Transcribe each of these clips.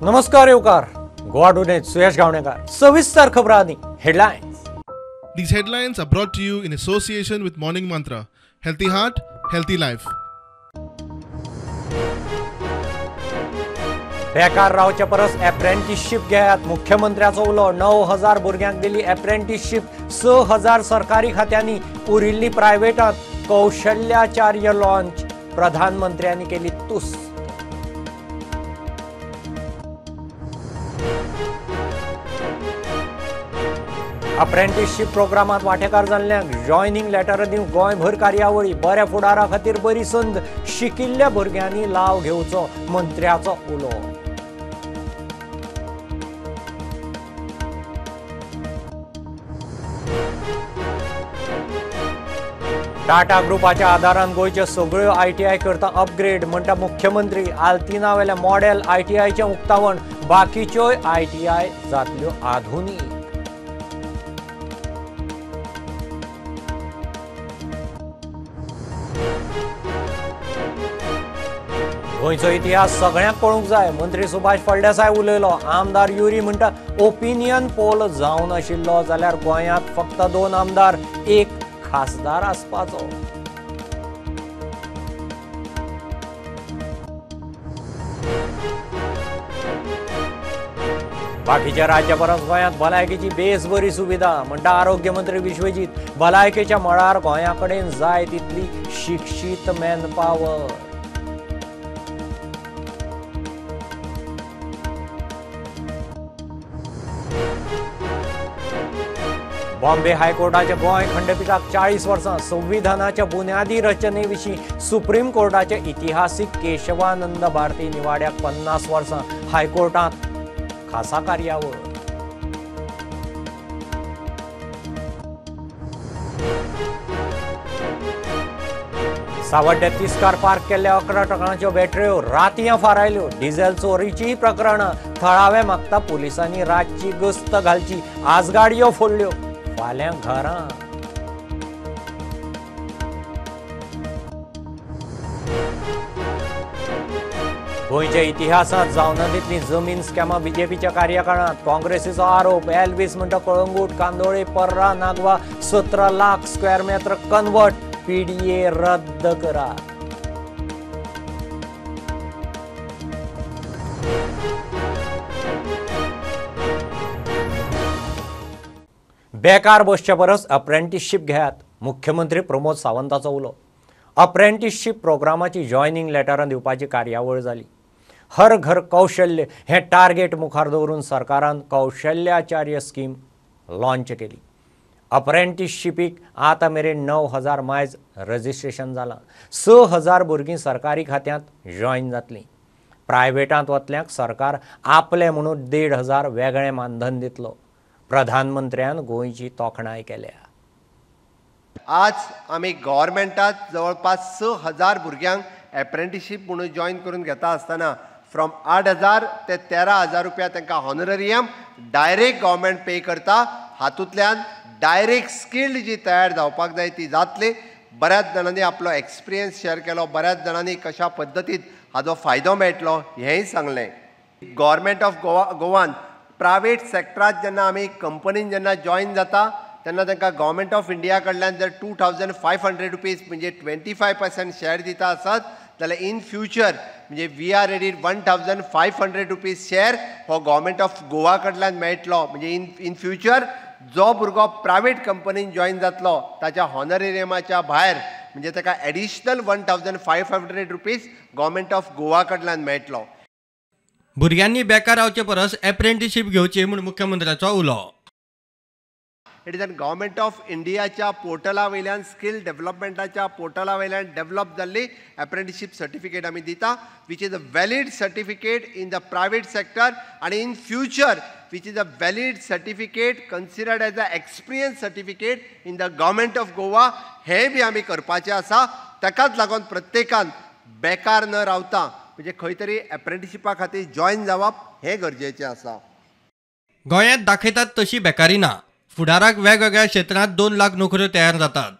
नमस्कार येवकार गोवा टुडे सुयश गावणेकर सविस्तर खबरांनी headlines. These headlines are brought to you in association with Morning Mantra. Healthy heart, healthy life. बेकार रावचे परस अप्रेंटिसशीप घेयात मुख्यमंत्र्याचो उलो. 9,000 भुरग्यांक दिली अप्रेंटिसशीप, 6,000 सरकारी खात्यांनी, उरिल्ली प्रायव्हेटात. कौशल्याचार्य लॉन्च, प्रधानमंत्र्यांनी केली तुस्त. अप्रेंटिसशीप प्रोग्रामात वांटेकार जाल्ल्यांक जॉयनिंग लेटर दिवंक गोंयभर कार्यावळी. बऱ्या फुडारा खातीर बरी संद, शिकिल्ल्या भुरग्यांनी लाव घेवचो, मंत्र्याचो उलो. टाटा ग्रुपाच्या आदारान गोंयच्यो सगळ्यो आयटीआय करता अपग्रेड म्हणटा मुख्यमंत्री. आल्तिना वेल्या मॉडेल आयटीआयचें उक्तावण, बाकीच्योय आयटीआय जातल्यो आधुनीक. गोंयचो इतिहास सगळ्यांक कळूंक जाय, मंत्री सुभाष फळदेसाय उलयलो. आमदार युरी म्हणटा ओपिनियन पोल जावन आशिल्लो जाल्यार गोंयांत फक्त 2 आमदार, 1 खासदार आसपाचो. बाकीच्या राज्या परस गोंयांत भलायकेची बेस बरी सुविधा म्हणटा आरोग्य मंत्री विश्वजीत. भलायकेच्या मळार गोंया कडेन जाय तितली शिक्षीत मॅनपावर. बॉम्बे हायकोर्टाच्या गोंय खंडपीठाक 40 वर्सां संविधानाच्या बुन्यादी रचने विशीं सुप्रीम कोर्टाच्या इतिहासीक केशवानंद भारती निवाड्याक 50 वर्सां हायकोर्टांत खासा कार्यावळ. सावड्ड्या तिस्कार पार्क केल्ल्या 11 ट्रकांच्यो बॅटऱ्यो रातयां फारायल्यो. डिझेल चोरीचीय प्रकरणां, थळावे मागता पुलिसांनी रातची गस्त घालची. आज गाडयो फोडल्यो, फाल्यां घरां. गोंयच्या इतिहासांत जावना तितली जमीन स्कॅमां बीजेपीच्या कार्यकाळांत, काँग्रेसीचो आरोप. एल्वीस म्हणटा कळंगूट, कांदोळे, पर्रा, Nagwa 17 lakh square metre convert, PDA रद्द करात. बेकार बसचे परस अप्रेंटिसशीप घेयात, मुख्यमंत्री प्रमोद सावंताचो उलो. अप्रेंटिसशीप प्रोग्रामाची जॉयनिंग लेटरां दिवपाची कार्यावळ जाली. हर घर कौशल्य हें टार्गेट मुखार दवरून सरकारान कौशल्याचार्य स्कीम लॉन्च केली. अप्रेंटिसशिपीक आतां मेरेन 9,000 मायज रजिस्ट्रेशन जालां. 6,000 भुरगीं सरकारी खात्यांत जॉयन जातलीं. प्रायव्हेटांत वतल्यांक सरकार आपलें म्हणून 1,500 वेगळें मानधन दितलो. प्रधानमंत्र्यान गोंयची तोखणाय केल्या. आज आमी गव्हर्मेंटात जवळपास 6,000 भुरग्यांक एप्रेंटिसशीप म्हणून जॉयन करून घेता आसतना फ्रॉम 8,000 ते 13,000 रुपया तांकां हॉनररियम डायरेक्ट गव्हर्मेंट पे करता. हातूंतल्यान डायरेक्ट स्किल्ड जी तयार जावपाक जाय ती जातली. बऱ्याच जाणांनी आपलो एक्सपिरियन्स शेअर केलो, बऱ्याच जाणांनी कशा पद्दतीन हाजो फायदो मेळटलो हेंय सांगलें. गव्हर्मेंट ऑफ गोवान प्रायवेट सेक्टरात जेन्ना आमी कंपनीन जेन्ना जॉयन जाता तेन्ना तांकां गव्हर्मेंट ऑफ इंडिया कडल्यान जर 2,500 रुपीज म्हणजे 25% शेअर दिता आसत जाल्यार इन फ्युचर म्हणजे we are ready 1,500 rupees share हो गव्हर्मेंट ऑफ गोवा कडल्यान मेळटलो. म्हणजे इन फ्युचर जो भुरगो प्रायवेट कंपनीन जॉयन जातलो ताच्या हॉनरेरियमाच्या भायर म्हणजे ताका additional 1,500 rupees government of Goa कडल्यान मेळटलो. भुरग्यांनी बेकार रावचे परस अप्रेंटिसशीप घेवची म्हूण मुख्यमंत्र्याचो उलो. It is an government of इंडियाच्या पोर्टला वयल्यान, स्किल डेव्हलपमेंटाच्या पोर्टला वयल्यान डेव्हलप जाल्ली अप्रेंटिसशीप सर्टिफिकेट आमी दिता, which is a valid certificate in the private sector आनी in future which is a valid certificate considered as a experience certificate in the government of Goa. हें बी आमी करपाचें आसा. ताकाच लागून प्रत्येकान बेकार न रावता म्हणजे खंय तरी अप्रेंटिसशिपा खातीर जॉयन जावप हें गरजेचें आसा. गोंयांत दाखयतात तशी बेकारी ना, फुडाराक वेगवेगळ्या क्षेत्रांत 2 लाख नोकऱ्यो तयार जातात.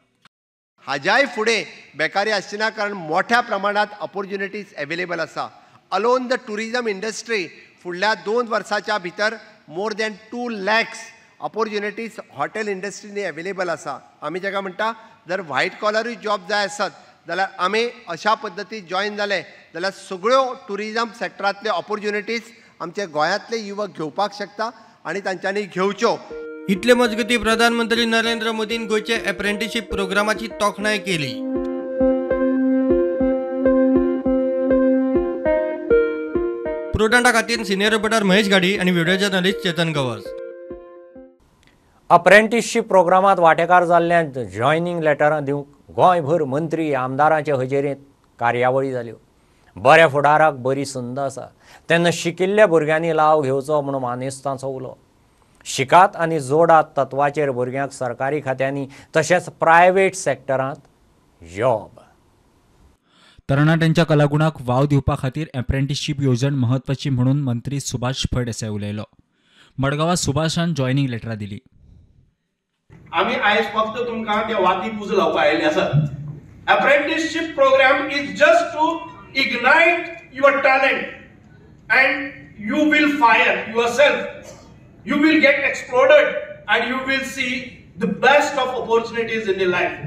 हाज्याय फुडें बेकारी आसची ना, कारण मोठ्या प्रमाणांत ऑपॉर्च्युनिटीज एवेलेबल आसा. अलोन the tourism industry फुडल्या 2 वर्साच्या भितर more than 2 lakhs opportunities hotel इंडस्ट्रीनी available आसा. आमी जाका म्हणटा जर व्हायट कॉलरूय जॉब जाय आसत जाल्यार आमी अशा पद्दतीन जॉयन जाले जाल्यार सगळ्यो ट्युरिजम सेक्टरांतल्यो ऑपॉर्च्युनिटीज आमचे गोंयांतले युवक घेवपाक शकता आनी तांच्यांनी घेवच्यो. इतले मजगती प्रधानमंत्री नरेंद्र मोदीन गोंयचे अप्रेंटिसशीप प्रोग्रामाची तोखणाय केली. प्रुडंटा खातीर सिनियर रिपोर्टर महेश गाडी आनी video journalist Chetan Gawas. Apprenticeship प्रोग्रामांत वांटेकार जाल्ल्यान जॉयनींग लेटरां दिवंक गोंयभर मंत्री आमदारांचे हजेरेंत कार्यावळी जाल्यो. बऱ्या फुडाराक बरी संद आसा तेन्ना शिकिल्ल्या भुरग्यांनी लाव घेवचो म्हूण मानेस्तांचो उलो. शिकात आनी जोडात तत्वाचेर भुरग्यांक सरकारी खात्यांनी तशेंच प्रायव्हेट सेक्टरांत जॉब. तरणाट्यांच्या कलागुणाक वाव दिवपा खातीर अप्रेंटिसशीप येवजण म्हत्वाची म्हणून मंत्री सुभाष फळदेसाय उलयलो. मडगांवां सुभाषान जॉयनींग लेटरां दिली. आमी आयज फक्त तुमकां त्या वाती पुज लावपाक आयिल्ले आसात. Apprenticeship program is just to ignite your talent and you will fire yourself. You will get exploded and you will see the best of opportunities in the life.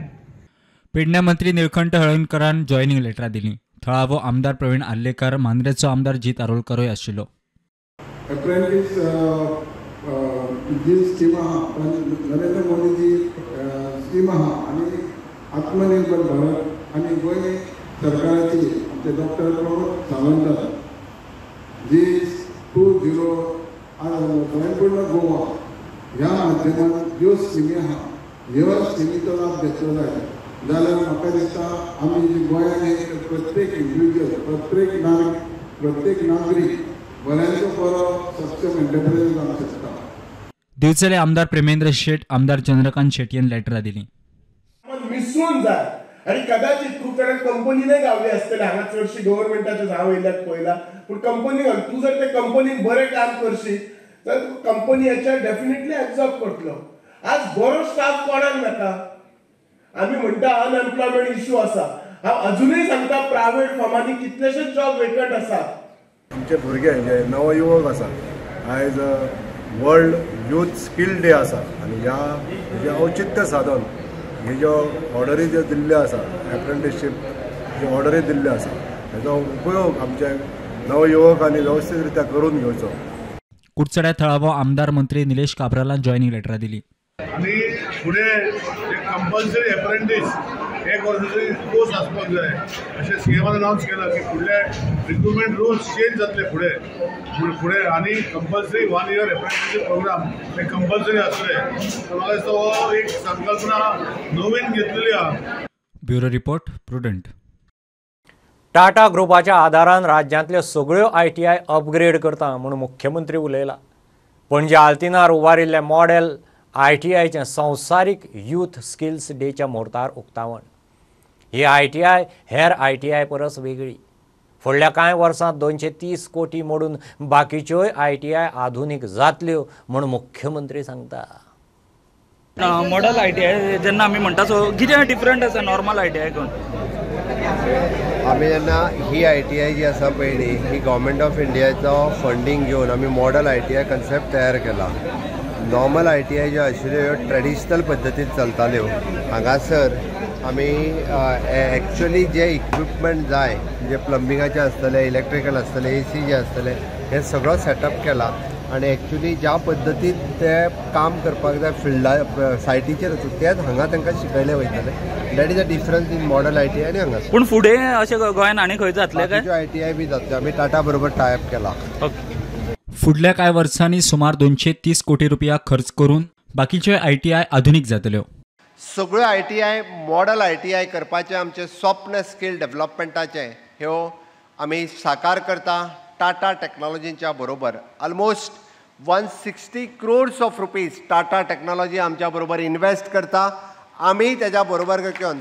Pedne मंत्री निळकंठ हळर्णकरान जॉयनींग लेटरां दिली. थळावो आमदार प्रवीण आर्लेकर, मांद्रेचो आमदार जीत आरोलकरूय आशिल्लो. अप्रेंटीस जी scheme आहा, Narendra मोदीची scheme आहा आनी आत्मनिर्भर भारत आनी गोंय सरकाराची आमचे डॉक्टर प्रमोद सावंत जी 20 स्वयंपूर्ण गोवा ह्या माध्यमांत ज्यो स्किमी आहा ह्यो स्किमीचो लाभ घेतलो जाय जाल्यार म्हाका दिसता आमी गोंयांत प्रत्येक इंडिविज्युअल, प्रत्येक नागरीक बऱ्यांचो बरो सक्षम एंटरप्रेन्योर जावंक शकता. दिवचले आमदार प्रेमेंद्र शेट, आमदार चंद्रकांत शेटयेन लेटरां दिली. मिसळून जाय आनी कदाचित खूब जाणांक कंपनीनय गावली आसतले. हांगा चडशी गव्हर्मेंटाचे हांव येयल्यात पळयला, पूण कंपनी तूं जर ते कंपनीन बरें काम करशीत तर कंपनी हेच्या डेफिनेटली एब्जॉर्ब करतलो. आज बरो स्टाफ कोणाक नाका. आमी म्हणटा अनएम्प्लॉयमेंट इश्यू आसा. हांव अजुनूय सांगता प्रायवेट फर्मांनी कितलेशेच जॉब वेकंट आसात. आमचे भुरगे जे नवयुवक आसा, आयज वर्ल्ड यूथ स्कील डे आसा आनी ह्या हेजें औचित्य साधन ही ज्यो ऑर्डरी ज्यो दिल्ल्यो आसा, एप्रेंटिसशीप ज्यो ऑर्डरी दिल्ल्यो आसा हेजो उपयोग आमच्या नवयुवकांनी वेवस्थीत रित्या करून घेवचो. कुडचड्या थळावो आमदार मंत्री निलेश काब्रालान जॉयनींग लेटरां दिली. आनी फुडें कंपल्सरी एप्रेंटीस एक वर्साचो कोर्स आसपाक जाय अशें सीएमान अनावन्स केलां की फुडले रिक्रुटमेंट रुल्स चेंज जातले फुडें फुडें आनी कंपल्सरी 1 इयर एप्रेंटिसशीप प्रोग्राम हे कंपल्सरी आसतले. तर म्हाका दिसता हो एक संकल्पना नवीन घेतलेली आहा. Bureau report, Prudent. Tata ग्रुपाच्या आदारान राज्यांतल्यो सगळ्यो ITI upgrade करता म्हूण मुख्यमंत्री उलयला. पणजे आल्तिनार उबारिल्ल्या मॉडेल ITIचें संवसारीक यूथ स्किल्स डेच्या म्हूर्तार उक्तावण. ही ITI हेर ITI परस वेगळी. फुडल्या कांय वर्सांत 230 कोटी मोडून बाकीच्योय ITI आधुनीक जातल्यो म्हूण मुख्यमंत्री सांगता. मॉडेल ITI जेन्ना आमी म्हणटा सो कितें डिफरंट आसा नॉर्मल ITI करून? आमी जेन्ना ही ITI जी आसा पयली ही गव्हर्मेंट ऑफ इंडियाचो फंडींग घेवन आमी मॉडेल ITI concept तयार केला. नॉर्मल ITI ज्यो आशिल्ल्यो ह्यो ट्रेडिशनल पद्दतीन चलताल्यो. हांगासर आमी एक्चुअली जे इक्विपमेंट जाय, जे प्लंबिंगाचे आसतले, इलेक्ट्रिकल आसतले, AC जे आसतले, हे सगळो सेटअप केला आनी एक्चुअली ज्या पद्दतीन ते काम करपाक जाय फिल्डा सायटीचेर वचून तेच हांगा तांकां शिकयलें वयतलें. That is a difference in model ITI आनी हांगा. पूण फुडें अशें गोंयांत आनी खंय जातलें काय? ITI बी जातलें. आमी टाटा बरोबर टायप केला. फुडल्या कांय वर्सांनी सुमार 230 कोटी रुपया खर्च करून बाकीच्यो ITI आधुनीक जातल्यो. सगळ्यो ITI model ITI करपाचें आमचें स्वप्न स्कील डेव्हलपमेंटाचें ह्यो आमी साकार करता टाटा टॅक्नॉलॉजीच्या बरोबर. Almost 160 crores of rupees Tata technology आमच्या बरोबर इन्वेस्ट करता. आमी तेज्या बरोबर घेवन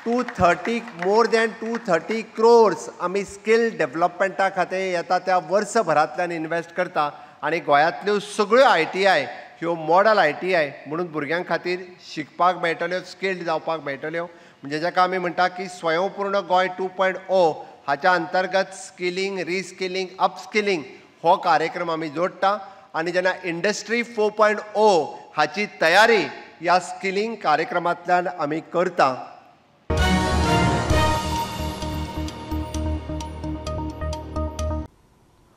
230 मोर दॅन 230 क्रोर्स आमी स्कील डेव्हलपमेंटा खातीर येता त्या वर्सभरांतल्यान इन्वेस्ट करता आनी गोंयांतल्यो सगळ्यो ITI ह्यो मॉडल ITI म्हणून भुरग्यां खातीर शिकपाक मेळटल्यो, स्किल्ड जावपाक मेळटल्यो. म्हणजे जाका आमी म्हणटा की स्वयंपूर्ण गोंय 2.0 हाच्या अंतर्गत स्किलिंग, रिस्किलिंग, अपस्किलिंग हो कार्यक्रम आमी जोडटा आनी जेन्ना इंडस्ट्री 4.0 हाची तयारी ह्या स्किलिंग कार्यक्रमांतल्यान आमी करता.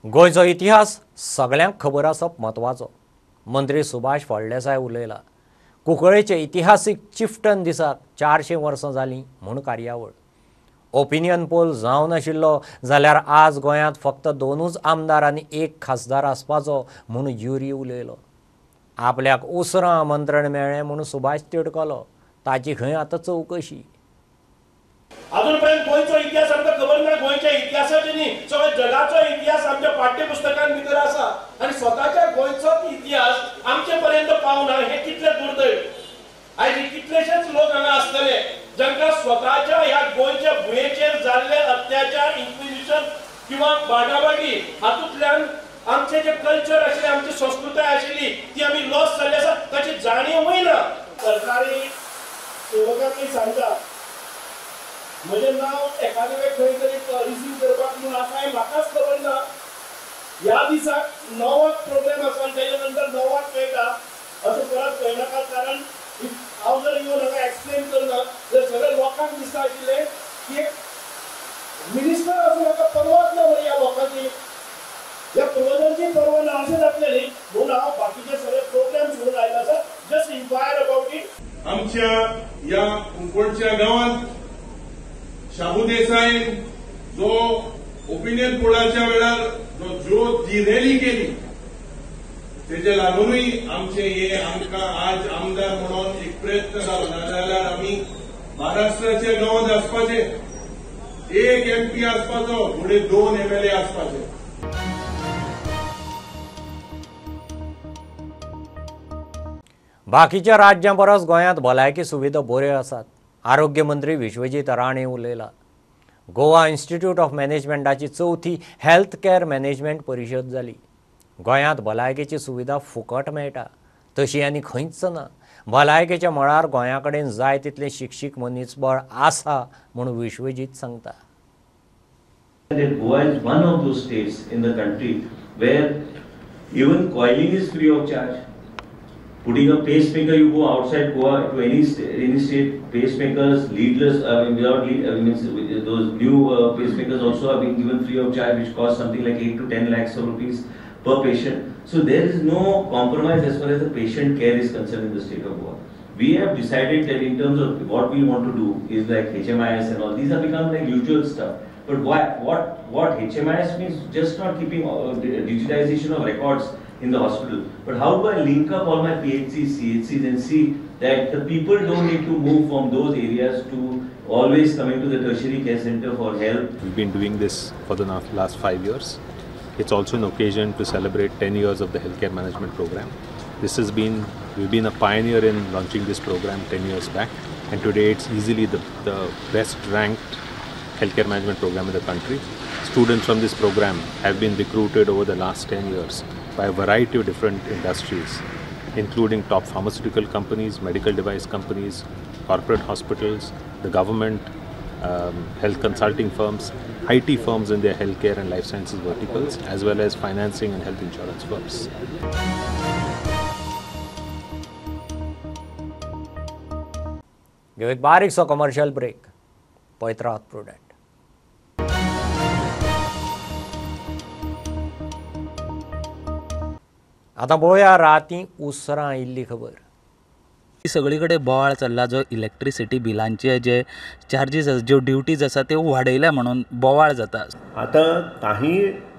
गोंयचो इतिहास सगळ्यांक खबर आसप म्हत्वाचो, मंत्री सुभाष फळदेसाय उलयला. कुंकळेचे इतिहासीक चिफ्टन दिसाक 400 वर्सां जालीं म्हूण कार्यावळ. ओपिनियन पोल जावनाशिल्लो जाल्यार आज गोंयांत फक्त 2 आमदार आनी 1 खासदार आसपाचो म्हूण युरी उलयलो. आपल्याक उसरां आमंत्रण मेळ्ळें म्हूण सुभाष तिडकलो. ताची खंय आतां चवकशी. अजून पर्यंत गोंयचो इतिहास आमकां खबर ना. गोंयच्या इतिहासाचे न्ही, सगळ्या जगाचो इतिहास आमच्या पाठ्यपुस्तकां भितर आसा आनी स्वताच्या गोंयचोच इतिहास आमचे पर्यंत पावना हें कितलें दुर्दैव. आयज कितलेशेच लोक हांगा आसतले जांकां स्वताच्या ह्या गोंयच्या भुंयेचेर जाल्ले अत्याचार, इन्क्विजिशन किंवा बाटाबाटी हातूंतल्यान आमचें जें कल्चर आशिल्लें, आमची संस्कृताय आशिल्ली ती आमी लॉस जाल्ली आसा, ताची जाणीवूय ना. सरकारी सेवकांनी सांगता म्हजें नांव एखादे वेळ खंय तरी रिसीव करपाक म्हणून आसा हें म्हाकाच खबर ना. ह्या दिसाक 9 प्रोग्राम आसा आनी तेच्या नंतर 9 मेळटा अशें परत कळनाका, कारण हांव जर येवन हांगा एक्सप्लेन करना जाल्यार सगळ्या लोकांक दिसता आशिल्लें की एक मिनिस्टर आसून म्हाका परवाच ना मरे ह्या लोकांची, ह्या पुर्वजांची पर्वा ना अशें जातलें न्ही. म्हणून हांव बाकीचे सगळे प्रोग्राम सोडून आयलो आसा, जस्ट इन्क्वायर अबाउट it. आमच्या ह्या कुंकळच्या गांवांत शाबू देसाईन जो ओपिनियन पोलाच्या वेळार जो ज्योत जी रॅली केली तेजे लागूनय आमचे हे आमकां आज आमदार म्हणून एक प्रयत्न जालो. नाजाल्यार आमी महाराष्ट्राच्या गांवांत आसपाचे, 1 एमपी आसपाचो, फुडें 2 एमएलए आसपाचे. बाकीच्या राज्यां परस गोंयांत भलायकी सुविधा बऱ्यो आसात, आरोग्य मंत्री विश्वजीत राणे उलयला. गोवा इन्स्टिट्यूट ऑफ मॅनेजमेंटाची 4थी हेल्थ केअर मॅनेजमेंट परिशद जाली. गोंयांत भलायकेची सुविधा फुकट मेळटा, तशी आनी खंयच ना. भलायकेच्या मळार गोंया कडेन जाय तितलें शिक्षीक मनीसबळ आसा म्हूण विश्वजीत सांगता. Goa is one of those states in the country where even coiling is free of charge. Putting a pacemaker, you go outside Goa to any state, pacemakers, leadless, I mean, without lead, I mean, those new pacemakers also are being given free of charge, which cost something like 8 to 10 lakhs of rupees per patient. So there is no compromise as far as the patient care is concerned in the state of Goa. We have decided that in terms of what we want to do is like HMIS and all, these have become like usual stuff. But why, what HMIS means, just not keeping digitization of records in the hospital, but how do I link up all my PHCs, CHCs and see that the people don't need to move from those areas to always coming to the tertiary care center for help. We've been doing this for the last 5 years. It's also an occasion to celebrate 10 years of the healthcare management program. This has been, we've been a pioneer in launching this program 10 years back, and today it's easily the best ranked healthcare management program in the country. Students from this program have been recruited over the last 10 years by a variety of different industries, including top pharmaceutical companies, medical device companies, corporate hospitals, the government, health consulting firms, IT firms in their healthcare and life sciences verticals, as well as financing and health insurance firms. घेऊ एक बारीकसो commercial break. पळयत रावात prudent. आतां पळोवया राती उसरां आयिल्ली खबर. सगळी कडेन बोवाळ चल्ला, जो इलेक्ट्रिसिटी बिलांचे जे चार्जीस आसा, ज्यो ड्युटीज आसा त्यो वाडयल्या म्हणून बोवाळ जाता. आतां काही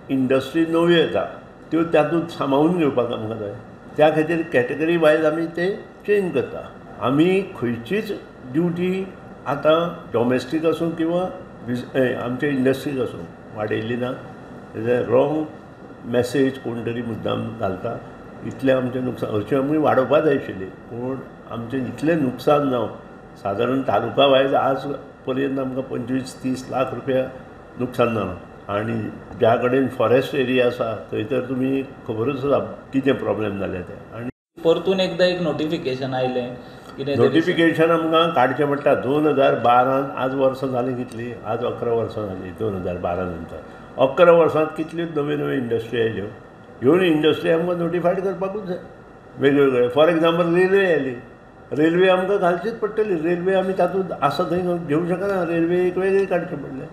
इंडस्ट्री नव्यो येता त्यो तातूंत सामावून घेवपाक आमकां जाय, त्या खातीर कॅटेगरी वायज आमी ते चेंज करता. आमी खंयचीच ड्युटी आतां डॉमेस्टीक आसूं किंवा आमच्या इंडस्ट्रीक आसूं वाडयली ना. रॉंग मॅसेज कोण तरी मुद्दाम घालता, इतलें आमचें नुकसान. हरशीं आमी वाडोवपा जाय आशिल्ली, पूण आमचें इतलें नुकसान जावन सादारण तालुका वायज आज पर्यंत आमकां 25-30 लाख रुपया नुकसान जालां. आनी ज्या कडेन फॉरेस्ट एरिया आसा थंय तर तुमी खबरूच आसा कितें प्रॉब्लेम जाले ते. आनी परतून एकदां एक नोटिफिकेशन आयलें, कितें नोटिफिकेशन आमकां काडचें पडटा. 2012 आज वर्सां जालीं कितलीं, आज 11 वर्सां जालीं 2012 नंतर. 11 वर्सांत कितल्यो नव्यो नव्यो इंडस्ट्री आयल्यो, ह्यो इंडस्ट्री आमकां नोटिफायड करपाकूच जाय वेगवेगळे. फॉर एग्जाम्पल रेल्वे आयली, रेल्वे आमकां घालचीच पडटली. रेल्वे आमी तातूंत आसा थंय घेवंक शकना, रेल्वे एक वेगळी काडचें पडलें.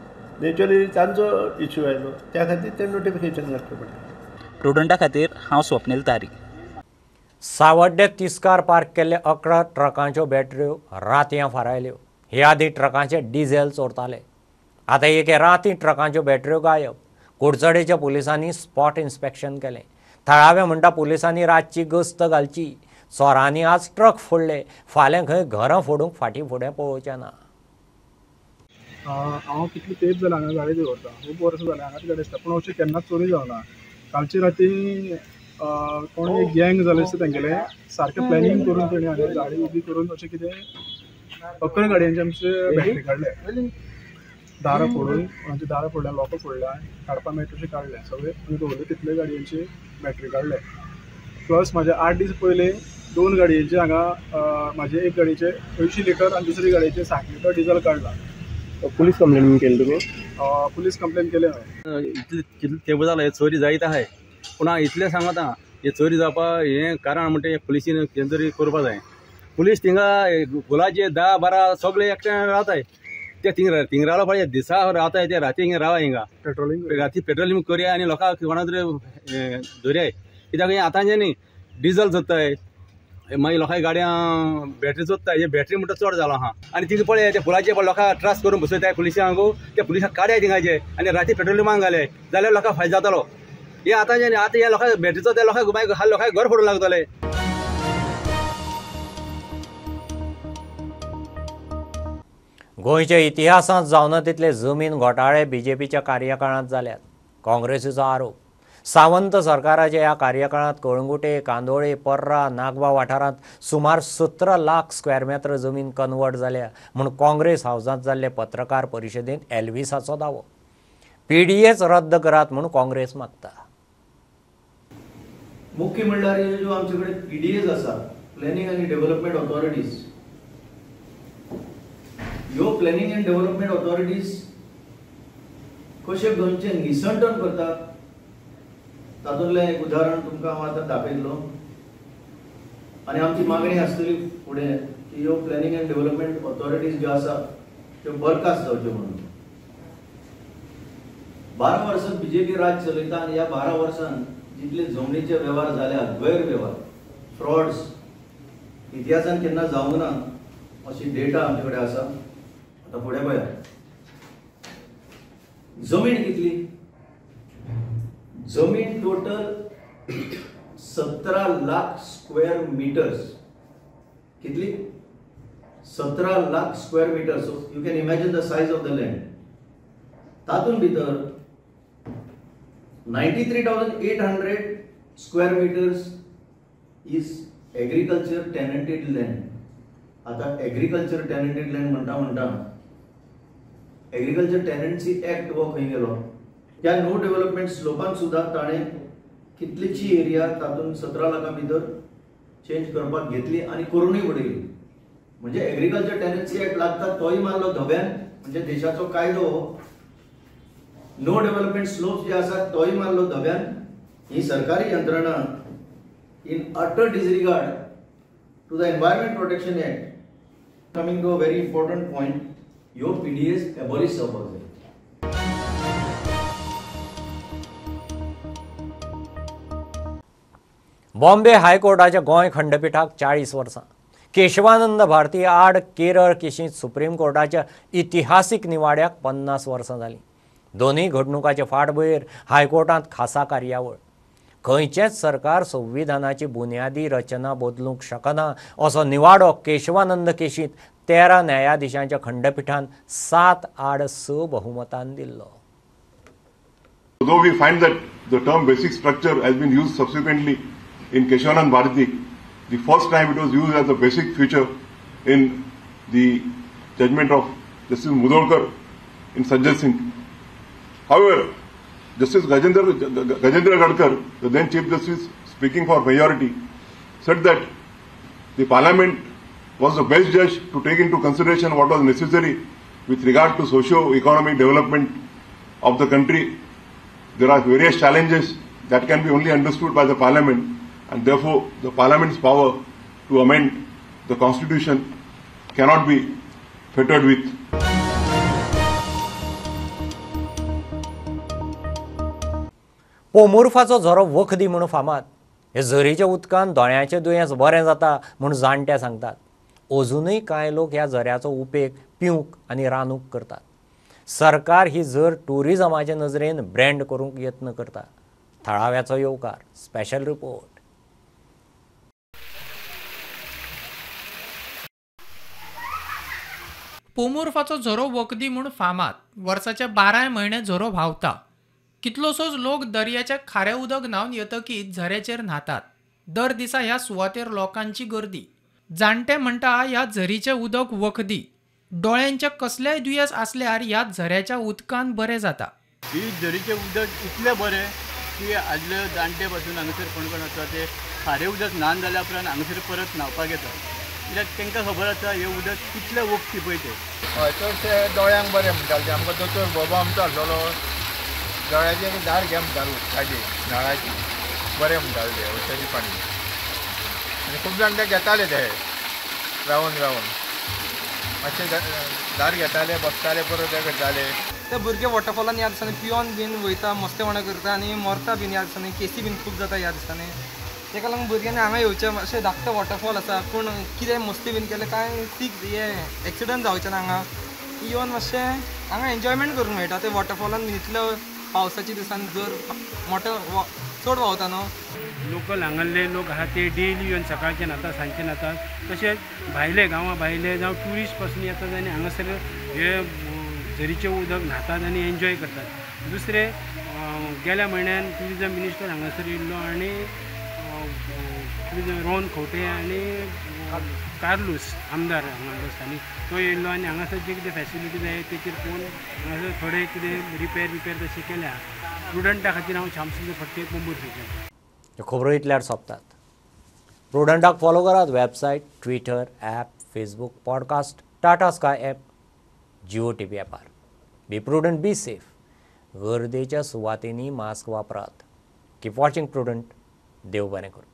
नॅचरली तांचो इश्यू आयलो, त्या खातीर तें नोटिफिकेशन काडचें पडलें. प्रुडंटा खातीर हांव स्वप्नील तारी. सावड्डे तिस्कार पार्क केल्ले 11 ट्रकांच्यो बॅटऱ्यो रातयां फारायल्यो. हे आदी ट्रकांचे डिझेल चोरताले, आतां एके राती ट्रकांच्यो बॅटऱ्यो गायब. कुडचडेच्या पुलिसांनी स्पॉट इन्स्पेक्शन केलें. थळावे म्हणटा पुलिसांनी रातची गस्त घालची. चोरांनी आज ट्रक फोडले, फाल्यां खंय घरां फोडूंक फाटीं फुडें पळोवचें ना. हांव कितली तेप जालें हांगा गाडी दवरता, खूब वर्सां जालें हांगाच गाडी आसता, पूण अशें केन्नाच चोरी जावना. कालची राती कोण एक गँग जालें दिसता तेंगेलें, सारकें प्लॅनिंग करून तेणी हांगा गाडी उबी करून अशें कितें 11 गाडयांचे आमचे बॅटरी काडले, दारां फोडून, आमची दारां फोडल्या, लोकां फोडल्या, काडपा मेळटा तशें काडलें सगळें दवरले, तितले गाडयांची बॅटरी काडले. प्लस म्हाजे 8 दीस पयलीं 2 गाडयेचे हांगा म्हाजे एक गाडयेचे 80 लिटर आनी दुसरी गाडयेचे 60 लिटर डिझल काडला. पुलीस कंप्लेन केली तुमी? पुलीस कंप्लेन केले हांवें. इतले कितले तेंप जालो हे चोरी जायत आहाय, पूण हांव इतलें सांगता हे चोरी जावपा हें कारण म्हणटा हे पुलिसीन कितें तरी करपा जाय. पुलीस थिंगा गुलाचे 10 12 सगळे एकठांय रावताय, ते थिंग रावलो पळय दिसा रावताय, ते राती हिंगा रावा, हिंगा पेट्रोलिंग राती पेट्रोलिंग करया आनी लोकांक कोणा तरी धरयाय. कित्याक हें आतांचें न्ही डिझल चोत्ताय, मागीर लोकांक गाडयां बॅटरी चोत्ताय, हे बॅटरी म्हणटा चड जालो आहा. आनी तिका पळय ते पुलाचे पळय लोकांक त्रास करून बसयताय पुलिसांक, ते पुलिसांक काडयाय थिंगाचे आनी राती पेट्रोलिंगाक घाले जाल्यार लोकांक फायदो जातलो. हे आतांचे न्ही, आतां ह्या लोकांक बॅटरीचो ते लोकांक मागीर लोकांक घर फोडूंक लागतले. गोंयच्या इतिहासांत जावना तितले जमीन घोटाळे बीजेपीच्या कार्यकाळांत जाल्यात, काँग्रेसीचो आरोप. सावंत सरकाराच्या ह्या कार्यकाळांत कळंगुटे, कांदोळे, पर्रा, नागवा वाठारांत सुमार 17 लाख स्क्वेअर मेत्र जमीन कन्वर्ट जाल्या म्हूण काँग्रेस हावजांत जाल्ले पत्रकार परिशदेंत एल्विसाचो दावो. पीडीएच रद्द करात म्हूण काँग्रेस मागता. मुख्य म्हणल्यार ज्यो आमचे कडेन पीडीएज आसा, प्लॅनिंग आनी डेव्हलपमेंट ऑथॉरिटीज, ह्यो प्लॅनिंग अँड डेव्हलपमेंट ऑथॉरिटीज कशे गोंयचें निसंटन करतात तातूंतलें एक उदाहरण तुमकां हांव आतां दाखयतलो. आनी आमची मागणी आसतली फुडें की ह्यो प्लॅनिंग अँड डेव्हलपमेंट ऑथॉरिटीज ज्यो आसा त्यो बरखास्त जावच्यो म्हणून. 12 वर्सां बीजेपी राज चलयता आनी ह्या 12 वर्सांत जितले जमनीचे वेव्हार जाल्या, गैरवेव्हार, फ्रॉड्स इतिहासान केन्ना जावंक ना अशी डेटा आमचे कडेन आसा. आतां फुडें पळया जमीन कितली, जमीन टोटल 17 लाख स्क्वेअर मिटर्स. कितली? 17 lakh square metres. You can imagine the size of the land. तातूंत भितर 93,800 square metres is agriculture tenanted land. आतां एग्रीकल्चर टेनंटेड लँड म्हणटा म्हणटा एग्रीकल्चर टेनंसी एक्ट हो खंय गेलो? त्या नो डेव्हलपमेंट स्लोपान सुद्दां ताणें कितलीशी एरिया तातूंत 17 लाखां भितर चेंज करपाक घेतली आनी करूनय उडयली. म्हणजे एग्रीकल्चर टेनंसी एक्ट लागता तोय मारलो धव्यान, म्हणजे देशाचो कायदो. नो डेव्हलपमेंट स्लोप्स जे आसात तोय मारलो धव्यान. ही सरकारी यंत्रणा in utter disregard to the environment protection act. Coming to a very important point, ह्यो पीडीएस एबॉलिश जावपाक जाय. बॉम्बे हायकोर्टाच्या गोंय खंडपिठाक 40 वर्सां केशवानंद भारती आड केरळ केशींत सुप्रीम कोर्टाच्या इतिहासीक निवाड्याक 50 वर्सां जालीं. दोनूय घडणुकाचे फाटभुंयेर हायकोर्टांत खासा कार्यावळ. खंयचेंच सरकार संविधानाची बुन्यादी रचना बदलूंक शकना असो निवाडो केशवानंद केशींत 13 न्यायाधिशांच्या खंडपिठान 7-6 बहुमतान दिल्लो. Though we find that the term basic structure has been used subsequently in Keshavanand Bharati, the first time it was used as a basic feature in the judgment of Justice Mudholkar in Sanjay Singh. However, Justice Gajendra Gadkar, the then Chief Justice speaking for majority, said that the Parliament was the best judge to take into consideration what was necessary with regard to socio-economic development of the country There are various challenges that can be only understood by the Parliament, and therefore the Parliament's power to amend the Constitution cannot be fettered with. पोमुर्फाचो झरो वखदी म्हूण फामाद. हे झरीच्या उदकान दोळ्यांचें दुयेंस बरें जाता म्हूण जाणटे सांगतात. अजुनूय कांय लोक ह्या झऱ्याचो उपेग पिवंक आनी रांदूंक करतात. सरकार ही झर ट्युरिजमाचे नजरेन ब्रँड करूंक यत्न करता. थळाव्याचो येवकार. Special report. पोमुर्फाचो झरो वखदी म्हूण फामाद. वर्साचे 12 म्हयने झरो व्हांवता. कितलोसोच लोक दर्याच्या खारें उदक न्हावन येतकीच झऱ्याचेर न्हातात. दर दिसा ह्या सुवातेर लोकांची गर्दी. जाणटे म्हणटा ह्या झरीचें उदक वखदी. दोळ्यांचे कसलेय दुयेंस आसल्यार ह्या झऱ्याच्या उदकान बरें जाता. ही झरीचें उदक इतलें बरें की आदले जाणटे पासून हांगासर कोण कोण आसा ते खारें उदक न्हान जाल्या उपरांत हांगासर परत न्हांवपाक येता, कित्याक तांकां खबर आसा हें उदक कितलें वखदी पळय तें. हय, चडशे दोळ्यांक बरें म्हणटाले ते. आमकां दोतोर बाबा आमचो आसलेलो, दोळ्याचेर धार घे म्हणटालो, उदकाची नळाची बरें म्हणटाले ते औषधी पाणी. आनी खूब जाण ते घेताले, ते रावन रावन मातशे धार घेताले, बसताले, परत ते करताले. ते भुरगे वॉटरफॉलान ह्या दिसांनी पियोन बीन वयता, मस्तेपणां करता आनी मरता बीन ह्या दिसांनी. केसी बीन खूब जाता ह्या दिसांनी. ताका लागून भुरग्यांनी हांगा येवचें. अशें धाकटें वॉटरफॉल आसा पूण कितें मस्ती बीन केलें कांय सीक हे एक्सिडंट जावचें ना. हांगा येवन मातशें हांगा एन्जॉयमेंट करूंक मेळटा. ते वॉटरफॉलान बीन इतलो पावसाच्या दिसांनी जर मोठो चड व्हांवता न्हू. लोकल हांगासरले लोक आसा ते डेली येवन सकाळचे न्हाता, सांजचे न्हाता. तशेंच भायले गांवां भायले जावं ट्युरिस्ट पासून येतात आनी हांगासर हे झरीचें उदक न्हातात आनी एन्जॉय करतात. दुसरें, गेल्या म्हयन्यान ट्युरिजम मिनिस्टर हांगासर येयल्लो आनी ट्युरिजम रोहन खंवटे आनी कार्लूस आमदार हांगा स्थानीक तो येयल्लो आनी हांगासर जे कितें फॅसिलिटी जाय तेचेर पळोवन हांगासर थोडे कितें रिपेर बिपेर तशें केल्या. स्टुडंटा खातीर हांव श्यामसुंदर फडते, पोंबुर्फेच्यान. खबरो इतल्यार सोंपतात. प्रुडंटाक फॉलो करात website, Twitter, app, Facebook, podcast, Tata Sky app, Jio TV ॲपार. Be prudent, be safe. गर्देच्या सुवातेंनी मास्क वापरात. Keep watching Prudent. देव बरें करूं.